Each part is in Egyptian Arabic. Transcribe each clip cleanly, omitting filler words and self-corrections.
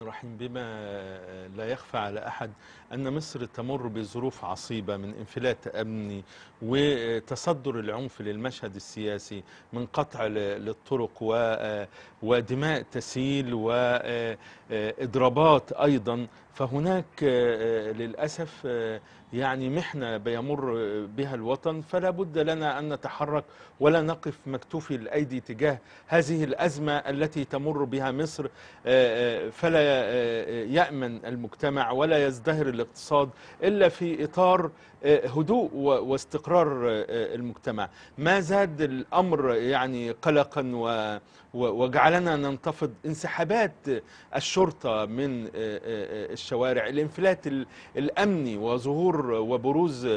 الرحيم. بما لا يخفى على أحد أن مصر تمر بظروف عصيبة من انفلات أمني وتصدر العنف للمشهد السياسي، من قطع للطرق ودماء تسيل وإضرابات أيضا، فهناك للأسف يعني محنة بيمر بها الوطن، فلا بد لنا أن نتحرك ولا نقف مكتوفي الأيدي تجاه هذه الأزمة التي تمر بها مصر. فلا يأمن المجتمع ولا يزدهر الاقتصاد إلا في إطار هدوء واستقرار المجتمع. ما زاد الأمر يعني قلقا وجعلنا ننتفض انسحابات الشرطة من الشوارع، الانفلات الأمني وظهور وبروز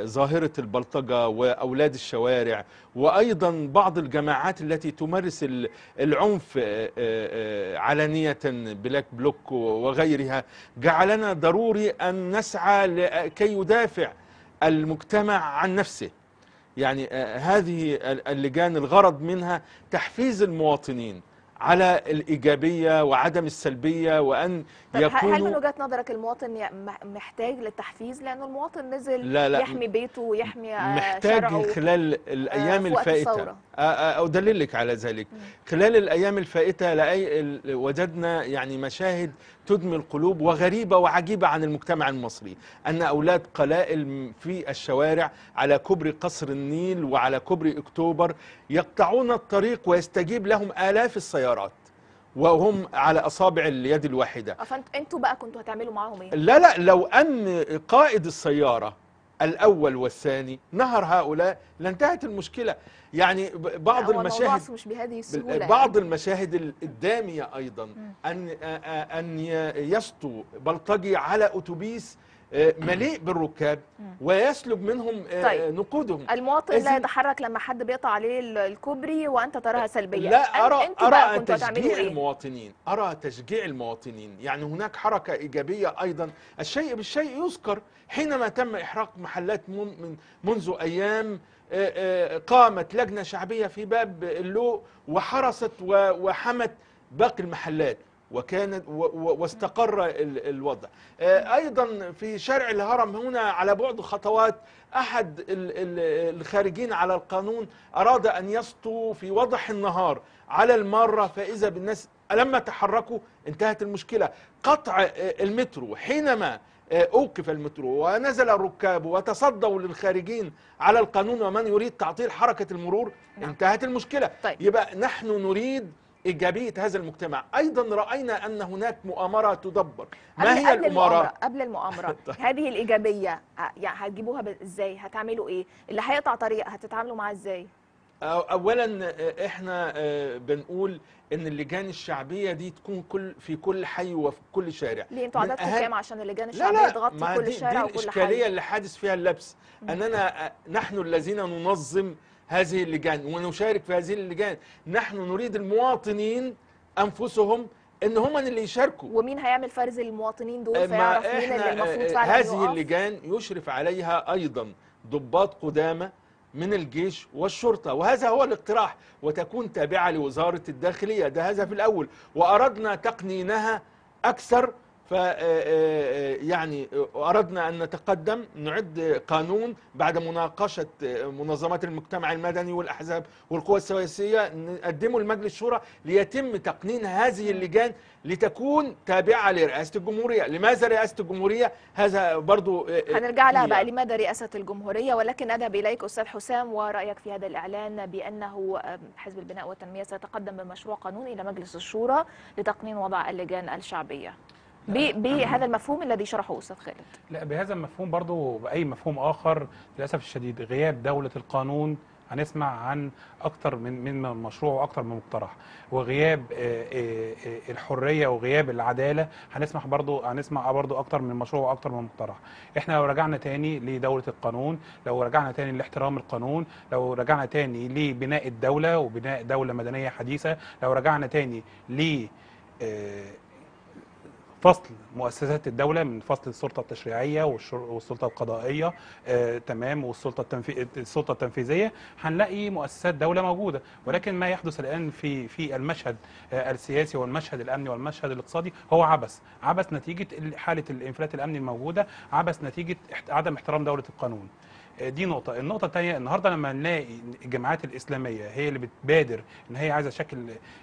ظاهرة البلطجة وأولاد الشوارع، وأيضا بعض الجماعات التي تمارس العنف علانية، بلاك بلوك وغيرها، جعلنا ضروري أن نسعى لكي يدافع المجتمع عن نفسه. يعني هذه اللجان الغرض منها تحفيز المواطنين على الإيجابية وعدم السلبية، وأن يكونوا. هل من وجهة نظرك المواطن محتاج للتحفيز؟ لأنه المواطن نزل لا لا، يحمي بيته ويحمي محتاج شرعه. خلال الأيام الفائتة أدللك على ذلك. خلال الأيام الفائتة وجدنا يعني مشاهد تدمي القلوب وغريبة وعجيبة عن المجتمع المصري، أن أولاد قلائل في الشوارع على كوبري قصر النيل وعلى كوبري أكتوبر يقطعون الطريق ويستجيب لهم آلاف السيارات وهم على أصابع اليد الواحدة. فأنتوا بقى كنتوا هتعملوا معاهم إيه؟ لا لا، لو أن قائد السيارة الأول والثاني نهر هؤلاء لانتهت المشكلة. يعني بعض المشاهد مش بهذه السهولة، بعض المشاهد الدامية أيضا أن يسطو بلطجي على أتوبيس مليء بالركاب ويسلب منهم طيب. نقودهم. المواطن لا يتحرك لما حد بيقطع عليه الكوبري وأنت تراها سلبية. لا، أرى تشجيع المواطنين، أرى تشجيع المواطنين. يعني هناك حركة إيجابية أيضا، الشيء بالشيء يذكر. حينما تم إحراق محلات منذ أيام، قامت لجنة شعبية في باب اللوق وحرست وحمت باقي المحلات، وكانت واستقر الوضع. أيضا في شارع الهرم هنا على بعد خطوات، أحد الخارجين على القانون أراد أن يسطو في وضح النهار على المارة، فإذا بالناس لما تحركوا انتهت المشكلة. قطع المترو، حينما أوقف المترو ونزل الركاب وتصدوا للخارجين على القانون ومن يريد تعطيل حركة المرور، انتهت المشكلة. طيب. يبقى نحن نريد إيجابية هذا المجتمع. أيضا رأينا أن هناك مؤامرة تدبر. ما هي المؤامرة؟ قبل المؤامرة هذه الإيجابية يعني هتجيبوها إزاي؟ هتعملوا إيه؟ اللي هيقطع طريق هتتعاملوا معاه إزاي؟ أولا إحنا بنقول إن اللجان الشعبية دي تكون في كل حي وفي كل شارع. ليه أنتوا عددكم كام عشان اللجان الشعبية تغطي كل شارع وكل حي؟ دي الإشكالية اللي حادث فيها اللبس، أننا نحن الذين ننظم هذه اللجان ونشارك في هذه اللجان. نحن نريد المواطنين أنفسهم إن هم اللي يشاركوا. ومين هيعمل فرز المواطنين دول فيعرف مين اللي المفروض فعلا هذه اللجان يشرف عليها أيضا ضباط قدامى من الجيش والشرطة، وهذا هو الاقتراح، وتكون تابعة لوزارة الداخلية. ده هذا في الأول، وأردنا تقنينها أكثر. ف يعني أردنا أن نتقدم، نعد قانون بعد مناقشة منظمات المجتمع المدني والأحزاب والقوى السياسية، نقدمه لمجلس الشورى ليتم تقنين هذه اللجان لتكون تابعة لرئاسة الجمهورية. لماذا رئاسة الجمهورية؟ هذا برضو هنرجع لها بقى، لماذا رئاسة الجمهورية. ولكن أذهب إليك أستاذ حسام، ورأيك في هذا الإعلان بأنه حزب البناء والتنمية سيتقدم بمشروع قانون إلى مجلس الشورى لتقنين وضع اللجان الشعبية بهذا المفهوم الذي شرحه أستاذ خالد. لا، بهذا المفهوم برضو بأي مفهوم آخر للأسف الشديد غياب دولة القانون هنسمع عن أكتر من مشروع وأكتر من مقترح، وغياب الحرية وغياب العدالة هنسمع برضو أكتر من مشروع وأكتر من مقترح. إحنا لو رجعنا تاني لدولة القانون، لو رجعنا تاني لاحترام القانون، لو رجعنا تاني لبناء الدولة وبناء دولة مدنية حديثة، لو رجعنا تاني ل فصل مؤسسات الدولة من فصل السلطة التشريعية والسلطة القضائية، تمام، والسلطة السلطة التنفيذية، هنلاقي مؤسسات دولة موجودة. ولكن ما يحدث الان في المشهد السياسي والمشهد الامني والمشهد الاقتصادي هو عبث نتيجة حاله الانفلات الامني الموجودة، عبث نتيجة عدم احترام دولة القانون. دي نقطة. النقطة الثانية، النهاردة لما نلاقي الجماعات الإسلامية هي اللي بتبادر إن هي عايزة تشكل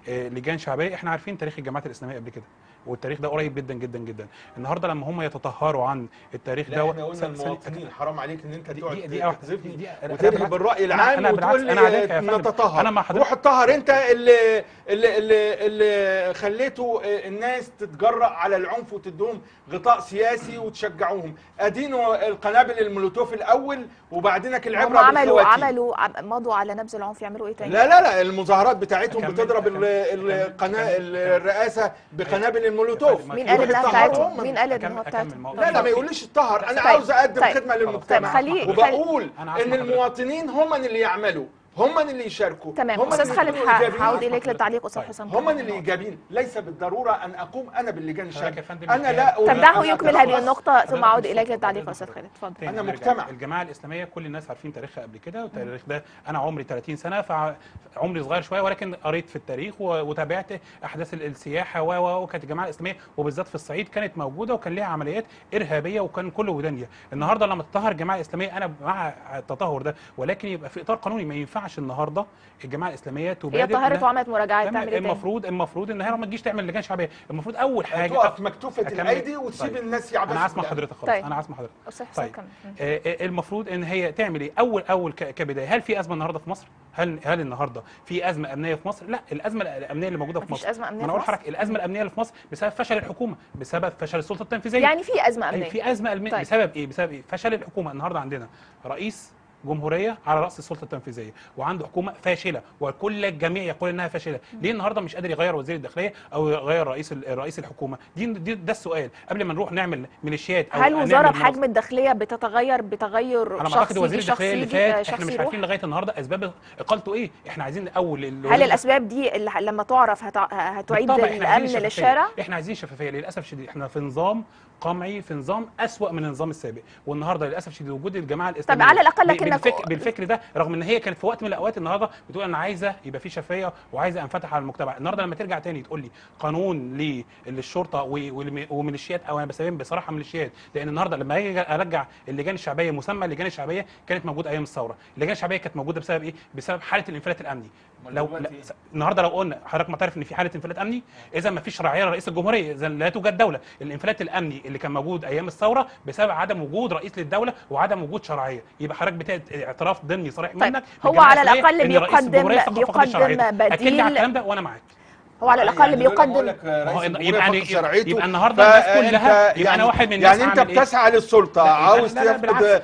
لجان شعبية، إحنا عارفين تاريخ الجماعات الإسلامية قبل كده، والتاريخ ده قريب جدا جدا جدا. النهارده لما هم يتطهروا عن التاريخ ده، احنا قلنا المواطنين، حرام عليك ان انت تقعد تقذفني وترهب الراي العام وتقول لي نتطهر. روح اتطهر انت اللي اللي اللي, اللي خليته الناس تتجرأ على العنف وتدوم غطاء سياسي وتشجعوهم. ادينوا القنابل المولوتوف الاول وبعدينك العبرة بالخواتيم. عملوا مضوا على نبذ العنف، يعملوا ايه تاني؟ لا لا لا، المظاهرات بتاعتهم بتضرب القناة الرئاسة بقنابل المولوتوف. مين قال انها بتاعتهم؟ مين قال انها بتاعتهم؟ لا لا، ما يقوليش اتطهر. انا عاوز اقدم خدمة للمجتمع، وبقول ان المواطنين هم اللي يعملوا، هم اللي يشاركوا. تمام. استاذ خالد، هعود اليك للتعليق. استاذ حسام، هم اللي ايجابيين، ليس بالضرورة ان اقوم انا باللجان الشعبية. انا لا. طب دعه يكمل هذه النقطة ثم اعود اليك للتعليق. استاذ خالد اتفضل. انا مجتمع الجماعة الاسلامية كل الناس عارفين تاريخها قبل كده، والتاريخ ده انا عمري 30 سنة، فعمري صغير شوية، ولكن قريت في التاريخ وتابعت احداث السياحة وكانت الجماعة الاسلامية وبالذات في الصعيد كانت موجودة، وكان ليها عمليات ارهابية وكان كله ودانية. النهارده لما تطهر الجماعة الاسلامية انا مع التطهر ده، ولكن يبقى في اطار قانوني. ما ينفعش النهارده الجماعة الاسلامية تبادر. هي طهرت وعملت مراجعات، تعمل ايه؟ المفروض ان هي ما تجيش تعمل لجان شعبية. المفروض اول حاجة تقف مكتوفه الايدي وتسيب الناس يعبثوا. انا اسمع حضرتك خالص. طيب. انا اسمع حضرتك. طيب. المفروض ان هي تعمل ايه اول كبداية؟ هل في ازمة النهارده في مصر؟ هل النهارده في ازمة امنية في مصر؟ لا، الازمة الامنية اللي موجودة في مصر، مفيش ازمة امنية. انا اقول لحضرتك الازمة الامنية اللي في مصر بسبب فشل الحكومة، بسبب فشل السلطة التنفيذية. يعني في ازمة امنية، في ازمة امنية. طيب. بسبب ايه؟ بسبب ايه؟ فشل الحكومة. النهارده عندنا رئيس جمهورية على راس السلطة التنفيذية وعنده حكومة فاشلة، وكل الجميع يقول انها فاشلة. ليه النهارده مش قادر يغير وزير الداخلية او يغير رئيس الحكومة؟ دي ده السؤال قبل ما نروح نعمل ميليشيات. او هل وزارة بحجم الداخلية بتتغير بتغير شخصي؟ انا اعتقد وزير الداخلية اللي فات احنا مش عارفين لغاية النهارده اسباب اقالته ايه. احنا عايزين الاول هل الاسباب دي اللي لما تعرف هتعيد الامن للشارع؟ احنا عايزين شفافية. للاسف الشديد احنا في نظام قمعي، في نظام اسوأ من النظام السابق، والنهارده للاسف الشديد وجود الجماعة الاسلامية. طب على الاقل لكنك بالفكر ده، رغم ان هي كانت في وقت من الاوقات النهارده بتقول انا عايزه يبقى في شفافية وعايزه انفتح على المجتمع. النهارده لما ترجع تاني تقول لي قانون للشرطة وميليشيات، او انا بسميهم بصراحة ميليشيات، لان النهارده لما اجي ارجع اللجان الشعبية، مسمى اللجان الشعبية كانت موجودة ايام الثورة. اللجان الشعبية كانت موجودة بسبب ايه؟ بسبب حاله الانفلات الامني. لو النهارده لو قلنا حضرتك معترف ان في حاله انفلات امني، اذا ما فيش رعاية لرئيس الجمهورية، اذا لا توجد دولة. الانفلات الامني اللي كان موجود ايام الثورة بسبب عدم وجود رئيس للدولة وعدم وجود شرعية. يبقى حضرتك اعتراف ضمني صريح. طيب. منك هو على الاقل بيقدم بديل. اكد لي على الكلام ده وانا معاك. هو على الاقل يعني بيقدم يبقى النهارده الناس كلها، يبقى انا واحد من الناس. يعني انت بتسعى للسلطة، عاوز تفقد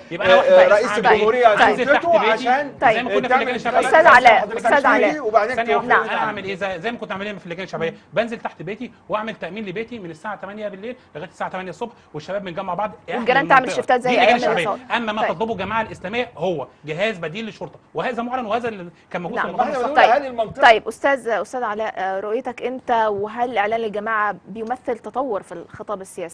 رئيس الجمهورية سلطته عشان زي ما كنا في اللجان الشعبية. استاذ علاء، استاذ علاء، وبعدين انا اعمل ايه؟ زي ما كنت عاملين في اللجان الشعبية، بنزل تحت بيتي واعمل تامين لبيتي من الساعة 8 بالليل لغاية الساعة 8 الصبح، والشباب بنجمع بعض، والجيران تعمل شيفتات زي ايام الثورة. اما ما تطلبه الجماعة الاسلامية هو جهاز بديل للشرطة، وهذا معلن وهذا اللي كان موجود في المؤتمر. طيب استاذ علاء، رؤيتك انت، وهل اعلان الجماعة بيمثل تطور في الخطاب السياسي؟